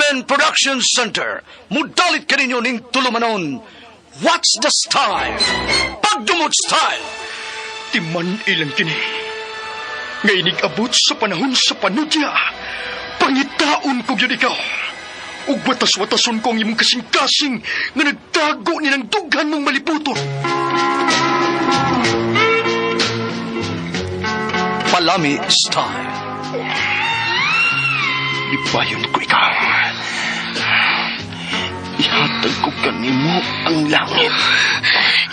RMN Production Center, mudalit kaninyo ning tulumanon. What's the style? Pagdumot style! Timan ilang kini. Nga inig-abot sa panahon sa panudya, pangitaon ko gyud ikaw. Ug watas-watason ko ang imong kasing-kasing nga nagtago ni ng dughan mong maliputon. Palami style. Lipayon ko ikaw. Ihatag ko kanimo ang langit.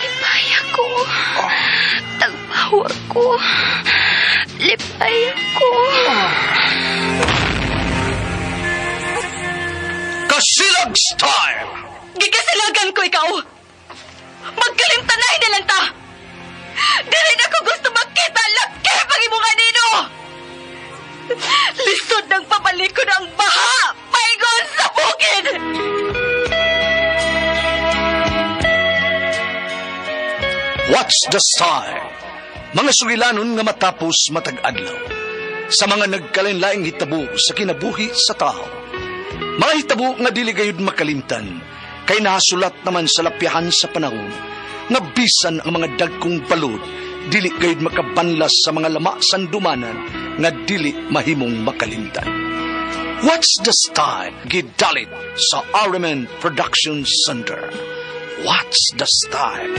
Lipaya ko. Tagbawa ko. Lipaya ko. Kasilag style! Gikasilagan ko ikaw! Magkalimtanay na lang ta! Dili na ko gusto makita laki pag imong anino! Lisod ng pabalikon ang baha! Paingon sa bukid! What's the style? Mga sugilanon nga matapos matag adlaw. Sa mga nagkalain-laing hitabo sa kinabuhi sa tao. Mga hitabo nga dili gayud makalimtan, kay nahasulat naman sa lapyahan sa panahon, nga bisan ang mga dagkong balod, dili gayud makabanlas sa mga lama sandumanan nga dili mahimong makalimtan. What's the style? Gidalit sa RMN Production Center. What's the style?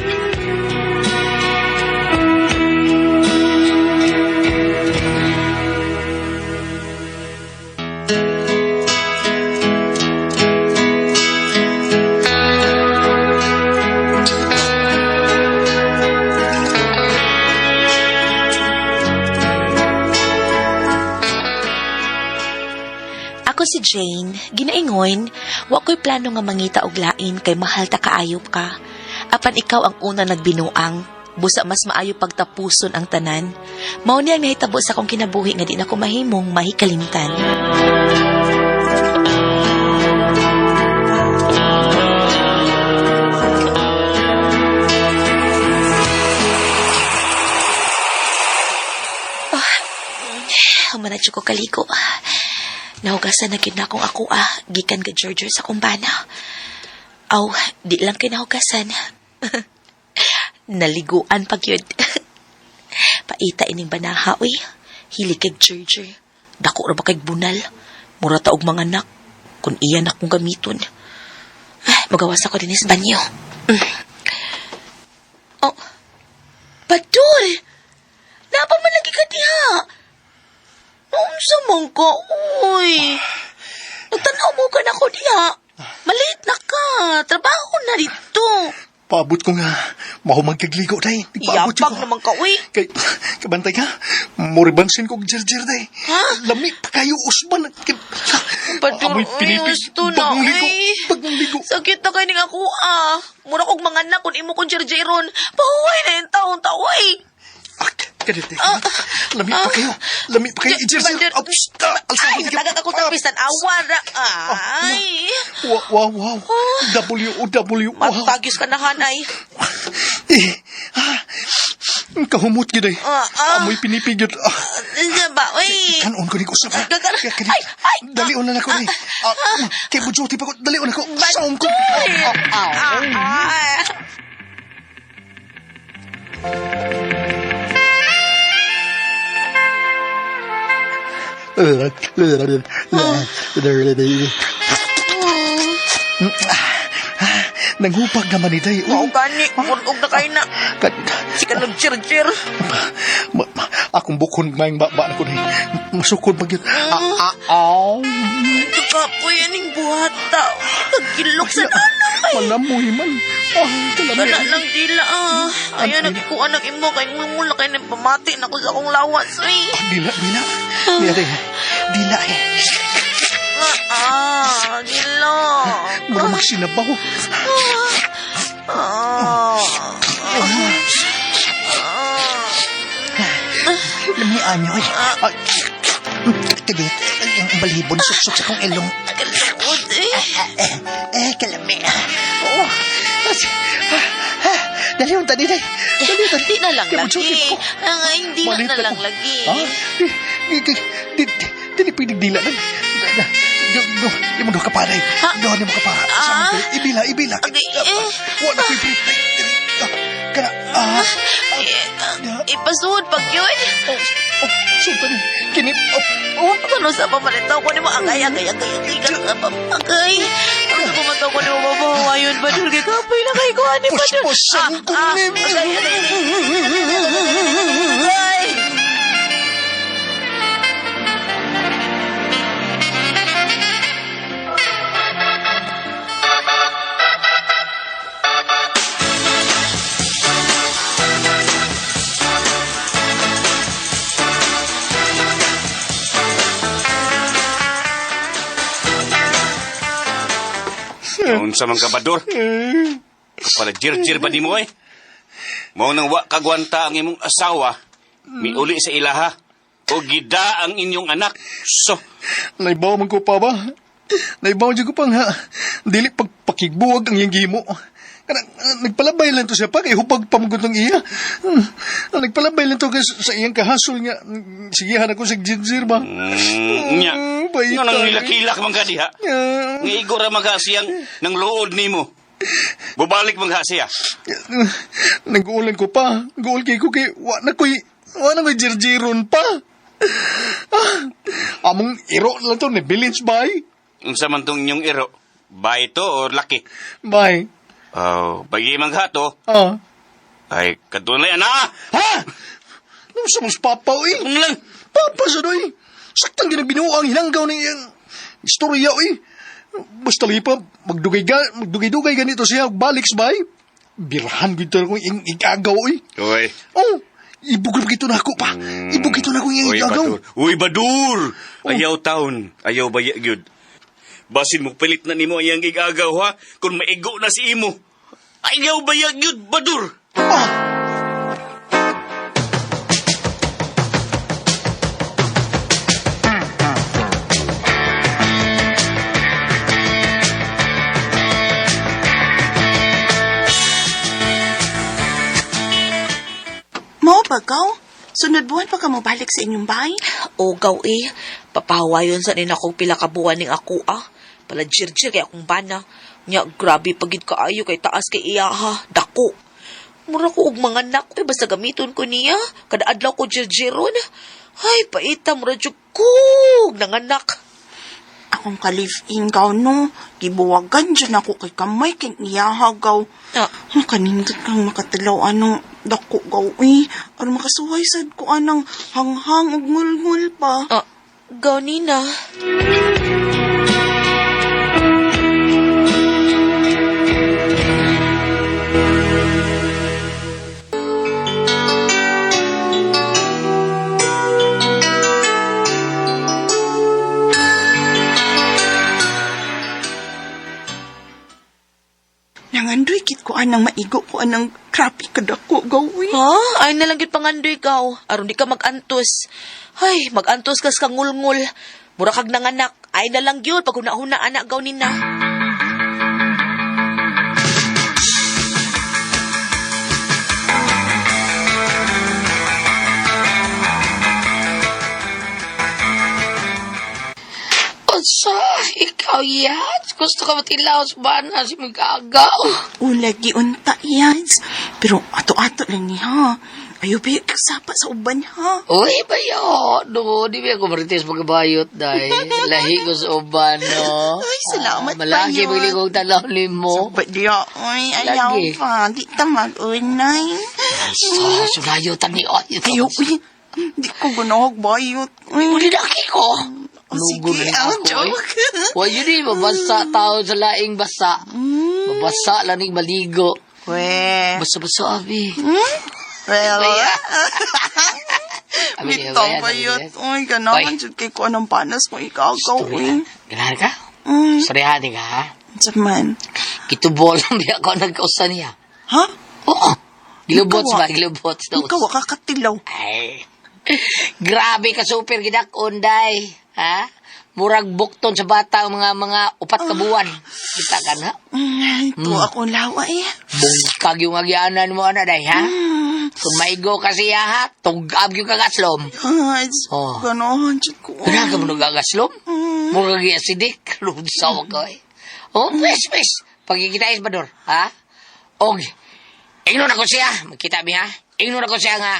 Ako si Jane, ginaingon, wa ko'y plano nga mangita og lain kay mahal ta kaayo ka. Apan ikaw ang una nagbinuang, busa mas maayo pagtapuson ang tanan. Mao ni ang nahitabo sa akong kinabuhi nga di na ko mahimong mahikalimtan. Human na ko kaligo. Nahugasan na gid na akong ako gikan ka Georgia sa kumbana. Aw, di lang kay nahugasan. Naliguan pag yun. Paita ining banaha, uy. Hili kay Georgia. Dako ra ba kay bunal? Mura ta og mga anak. Kung iyan akong gamiton. Ay, magawas ako din sa banyo. Mm. Oh, Padul! Napa man lagi ka diha? Unsa man ka, uy. Nagtanaw mo ka na ko diha. Malit na ka. Trabaho na dito. Paabot ko nga, mahumag kagligo day. Nagpaabot Yapag naman ka, uy. Kay, kabantay ka, moribansin ko jerjer day. Ha? Lami pa kayo, usban. Padul, Amoy uy, pinipi. gusto na, Bagong ligo, uy. bagong ligo. Sakit na kayo ning ako, ah. Mura kog mga anak kung imo kong jerjeron. Pahuway na yung taon ta, uy. Ah, kadete. Lami pa kayo. Lami pa kayo. Ijerjer. Ay, natagat ako sa pisan. Awa ra. Ay. Wow, wow, wow. W-O-W. Wow. Matagis ka na, hanay. Eh, kahumot gid ay. Amoy pinipigit. Ano ba, uy? Kanon ko ni ko sa Ay, ay, ay. Dalion na nako ni. Kay bujuti pa ko. Dalion ako. Saom ko. Nanghupag naman ni Day. Mao gani, murog na kayo na. Sika nag-chir-chir. Akong bukon maing baba na ko ni. Masukod ba gyud? Aw. Ito ka po yan yung buhata. Pagkilok sa nanay. Malamuy man. Kalami. Wala lang dila ah. Ayan, nagkuha ng imo. Kay mula kayo ng pamati na ko sa akong lawas. Ay. Dila, dila. Dila, dila. Dila eh. Dila. Mura magsinabaw. Lami anyo ay. Kadit, ang balibon suksok sa akong ilong. Kaluod eh. Eh, kalami. Oh. Dali yung tadi, dali. Dali, dali. Di na lang Kaya lagi. mo, ko. Hindi na lang lagi. Ha? Di, di, di, di, di, di, dila lang. Do, imo do ka pa, day. Do, nimo ka pa. Sa Ah? Ibila, ibila. Agay, eh. Wala ko'y brief, day. Diri. Ah, Kana, ah. Ipasuod pag yun. Oh, oh, sultan ni. Kini, oh, Oh, ano sa pamalitaw ko nimo agay agay agay agay agay. Ano sa pamalitaw ko nimo mabawayon ba dul kay kapoy na kay ko ani ba dul. Puspusan ko nimo. Agay agay agay. Agay. Unsa man ka Bador? Kapala jirjir ba nimo eh? Mao nang wa kagwanta ang imong asawa, miuli sa ilaha. O gida ang inyong anak. So, Naibaw man ko pa ba? Naibaw dyan ko pa nga. Dili pagpakigbuwag ang iyang gimo. Kana, nagpalabay lang to siya pa, kay hupag pamugod ng iya. Nagpalabay lang to kay sa iyang kahasol nga. Sigihan ako sa jinjir ba? nya. Baita, Nga nang eh. nilakilak man ka diha. Ah, Nga igo ra man ka siyang nang luod nimo. Bubalik man ka siya. Nag-uulan ko pa. Guol kay ko kay wa na ko'y wa na ko'y jirjiron pa. Ah, among iro lang to ni village bay. Unsa man tong inyong iro? Bay to or laki? Bay. Oh, bagi man ka to. Ah. Ay, kadunay ana. Ha? Ano sa mong papa oy? Ano lang? Papa sa doy. Saktang ginabinuang hinanggaw ng iyang istorya oy. Basta lagi pa magdugay ga, magdugay-dugay ganito siya balik bay. Birahan gid to akong iyang igagaw oy. Oy. Oh, ibugol gito na ako pa. Ibugol gito na akong iyang Uy, igagaw. Badur. Uy, Badur! Ayaw taon. Ayaw baya gyud. Basin mo pilit na nimo iyang gigagaw ha kung maigo na si imo. Ayaw baya gyud, Badur! Ah! Mao ba gaw? Sunod buwan pa ka mobalik sa inyong bahay? O gaw eh, papahawayon sa nina kong pila ka buwan ning ako ah. Pala jirjir kay akong bana. Nya grabe pagid kaayo kay taas kay iya ha, dako. Mura ko og mga anak eh, basta gamiton ko niya. Kada adlaw ko jirjiron. Ay, paita mura jud kog nanganak. Akong ka-live-in gaw no. Gibuwagan dyan ako kay kamay kay iyaha gaw. Ah, Ang kanindot kang makatilaw anong dako gaw eh. Aron makasuway sad ko anang hanghang ug ngulngul pa. ah, gaw nina. Nangandoy kit ko anang maigo ko anang grabe kadako gaw eh. Ha? Ay na lang gyud pangandoy gaw. Aron di ka magantos. Ay, magantos kas ka ngulngul. Mura kag nanganak. Ay na lang gyud pag huna-huna anak gaw nina. Unsa, ikaw yan? Gusto ka matilaw sa bana si Magagaw. Ulagi unta yans. Pero ato-ato lang ni ha. Ayo ba sapa sa uban ha. Uy, bayo. No, di ba ako marites pagkabayot, day. Lahi ko sa uban, no? Ay, salamat, Ah, Malaki, bayot. bili kong talaw limo. Ba diya, oy, ayaw Lagi. pa. Di ta mag-unay. So, sulayo tani, oy. Ayaw, uy. Di ko gunahog bayot. Uy. Uli na ko. Oh, sige, ang joke. Wa yun eh, mabasa tao sa laing basa. Mabasa lang ni maligo. We. Basa-basa, abi. Well, Abi, bitaw bayan, bayot. abi, Uy, ganahan Oy. jud kay ko anong panas mo ikagaw, uy. Ganahan ka? Mm. Sarihan ka, ha? Unsa man? Kitubol lang di ako nagkausa niya. Ha? Oo. Gilubot Ikaw, ba? ah. Gilubot. Ikaw wa kakatilaw. Ay. Grabe ka super gidak-on, day. Ha? Murag bukton sa bata ang mga upat ka buwan. Kita ka na? Ito ako lawa eh. Bungkag yung agianan mo, ana, day, ha? Mm. Kung maigo ka siya ha, tugab yung kagaslom. Yads, Oh. ganahan jud ko. Ganahan ka mo nagagaslom? Mura kaya sidik. Lunsaw ka eh. Oh, pwes, pwes. Pagkikita Bador, ha? Og, ingnon ako siya. Magkita mi ha? Ingnon ako siya nga.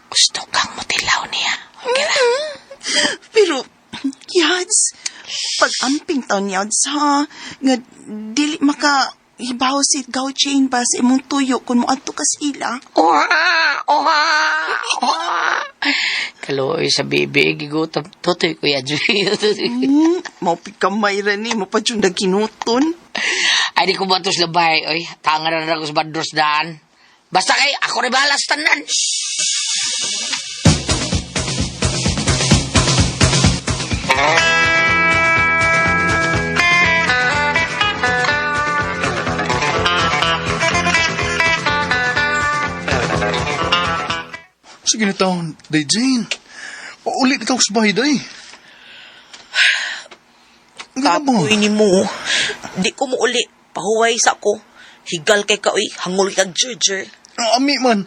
Gusto kang mutilaw niya. Okay ra? Pero, Yads, pag-amping taon Yads, ha? Nga, dili maka hibaw si Gauchain ba sa imong tuyo kung moadto ka sa ila. Oha! Oha! Oha! Kaluoy sa bibi, gigutom. Tutoy ko yan. Maupig kamay ra ni, mapadyon na ginuton. Ay, di ko ba ito sa labay? Oy, tanga na ako sa bandros daan. Basta kay, ako rin balas tanan. Sige na taon, Day Jane. Ulit na sa bahay, Day. Nga ba? Kapoy ni mo. Di ko mo uli. Pahuway sa ko. Higal kay ka, uy. Hangol kag jerjer. Ah, Ami man.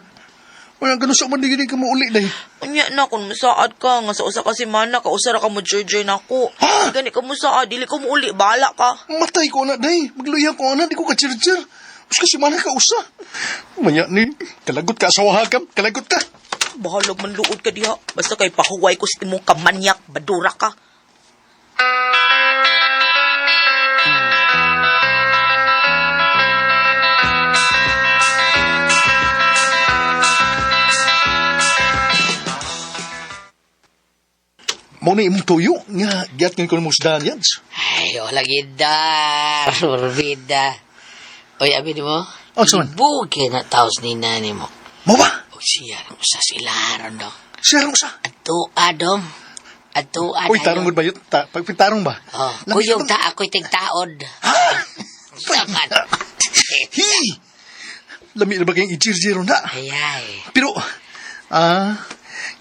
Wala, ganun sa man, di ka mo uli, Day. Unya na, kung musaad ka, nga sa usa ka semana, kausa ra ka mo jerjer na ako. Ha? Gani ka musaad, dili ko mo uli, bahala ka. Matay ko na, Day. Magluya ko na, di ko ka-chirchir. Usa kasi mana ka usa. Maya ni, kalagot ka asawa ka, kalagot ka. Bahalag man luod ka diha. Basta kay pahuway ko sa imong kamanyak, badura ka. Mo na imong tuyo, nga, giyat ngayon ko na mong sdahan yan. Ay, wala gidar. Morbida. Oy, abi ni mo? Oh, saan? Ibugi na taos ni nani mo. Mo ba? O siya, ang usa sila ron dong. Siya rin usa. Atua dong. Atua Uy, tarong gud ba yun? Ta pagpitarong ba? Oh, Lami kuyog ka ta, ako'y tigtaod. Ha? Saman. Hi! Lami na ba kayong i-cheer na? Ay, ay. Pero,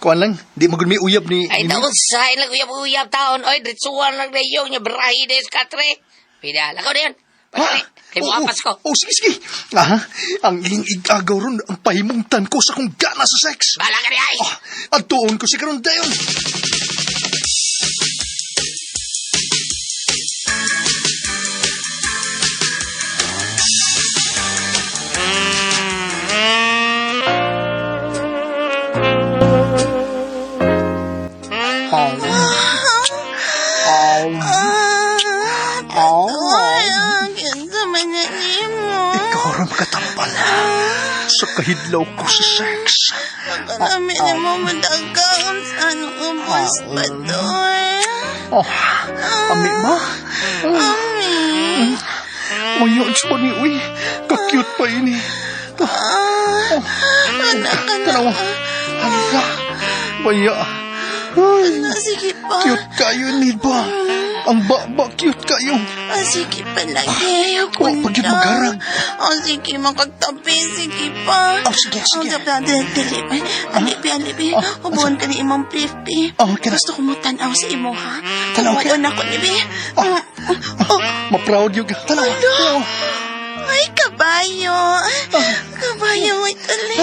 kuan lang, di magud may uyab ni... Ay, ni- taon sa ilang uyab-uyab taon. Oy, dritsuan lang na iyong niya. Barahi des katre. Pida, lakaw na yun. Pagkali, kay Oo, muapas ko. Oh, sige, sige. Ah, ang iyong igagaw ron, ang pahimungtan ko sa kong gana sa sex. Bahala ka niya, ay. Ah, at tuon ko si karon dayon. Patoy, ang ganda man na nimo. Ikaw ron makatampal. Sa kahidlaw ko sa sex. Pagkarami ni mo madagaon sa anong ubos, Patoy. Oh, ami ma. Ami. Mayon sa ni uy. Ka-cute pa ini. Ah, anak, anak. Tanawa. Hala. Baya. Ay, Sige pa. cute kayo ni ba? Ang baba, cute kayo. Ah, sige pa lagi. Ayaw ko Wa pa gyud na. magharag. Oh, sige, makagtabi. Sige pa. Oh, sige, sige. Oh, dali, dali. Alibi, alibi. Ah, Ubuhan ka ni imong brief, bi. Oh, okay na. Gusto ko mo tanaw sa imo, ha? Tanaw ka. Ubuhan ako ni, bi. Ah. Oh, Ma-proud yun ka. Tanawa. Tanawa. ay, kabayo. Kabayo, may tali.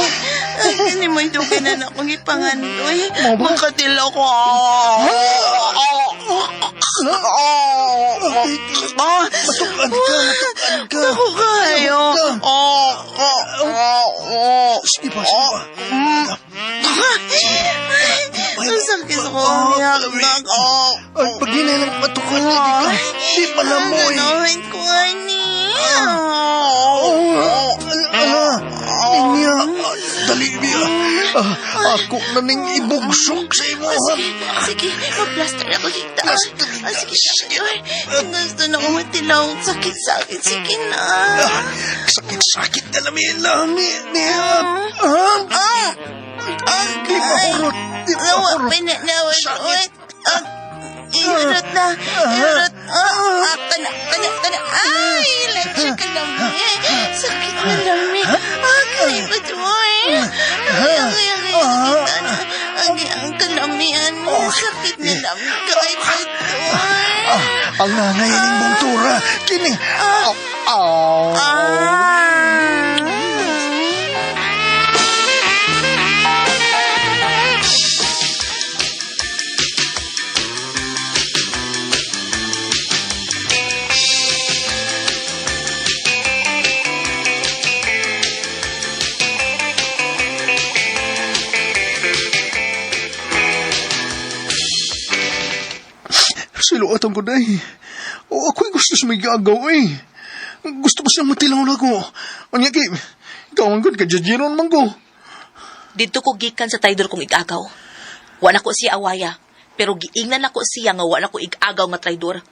Ay, kani mo ito na akong ipangandoy. Mo ba? Makatilaw ko. Matukan ka, matukan ka. Ako kayo. Sige pa, sige pa. Ang sakit ko. Niyaknak. Ay, pag hinay lang matukan lagi ka. Di pala mo eh. Ganahin ko, ani. Oh, ala, niya, dali niya. Ah, ako na ning ibugsok sa imo. Oh, sige, sige. Mag-plaster ako kita. Plaster Ah, sige, sige. Ay, gusto na ko matilaw. Sakit-sakit. Sige na. Ah, Sakit-sakit na lami, lami niya. Ah, Ah! Ah, di pa hurot, di pa Nawa, hurot. pinanawa. Sakit. Ah, ihurot na. Ihurot. Ah, ah, kana, kana, kana. Ay, leche ka lami. Sakit na lami. Ah, kaya pa doy. Ay, ay, ay, sakit na. Ang, ang kalamian. Sakit na lami. Kaya pa doy. Ah, ang nanay ning bungtura. Kini. Ah, ah. Ah. Giluatan ko, day. O ako'y gusto sa may gagaw, eh. Gusto pa siyang matilaw na ako. Unya kay, ikaw ang good, kajajiron man ko. Didto ko gikan sa traidor kong igagaw. Wa na ko siya awaya, pero giingnan nako siya nga wa na ko igagaw nga traidor.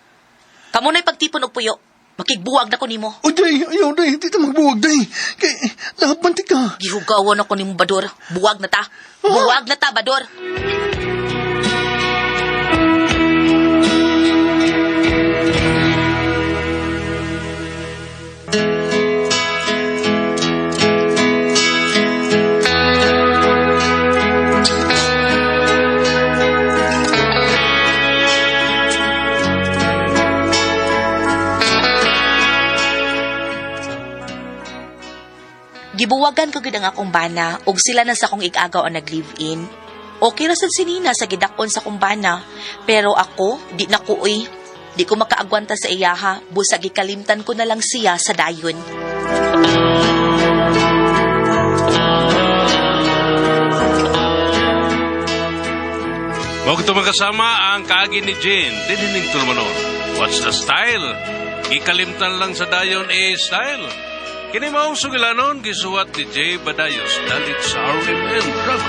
Kamo na'y pagtipon og puyo. Makigbuwag na ko nimo. O, day, ayaw, day, di ta magbuwag, day. Kay, laban ti ka. Gihugawan ako nimo, Bador. Buwag na ta. Buwag na ta, Bador. Gibuwagan ko gid ang akong bana ug sila na sa akong igagaw ang nag-live-in. Okay ra sad si Nina sa gidakon sa akong bana, pero ako di na ko uy. Di ko makaagwanta sa iyaha, busa gikalimtan ko na lang siya sa dayon. Mao ito magkasama ang kaagi ni Jane, dinining tulumanon. What's the style? Ikalimtan lang sa dayon eh style. Kini maong sugilanon, gisuwat ni Jay Badayos, dalit sa RMN Drama.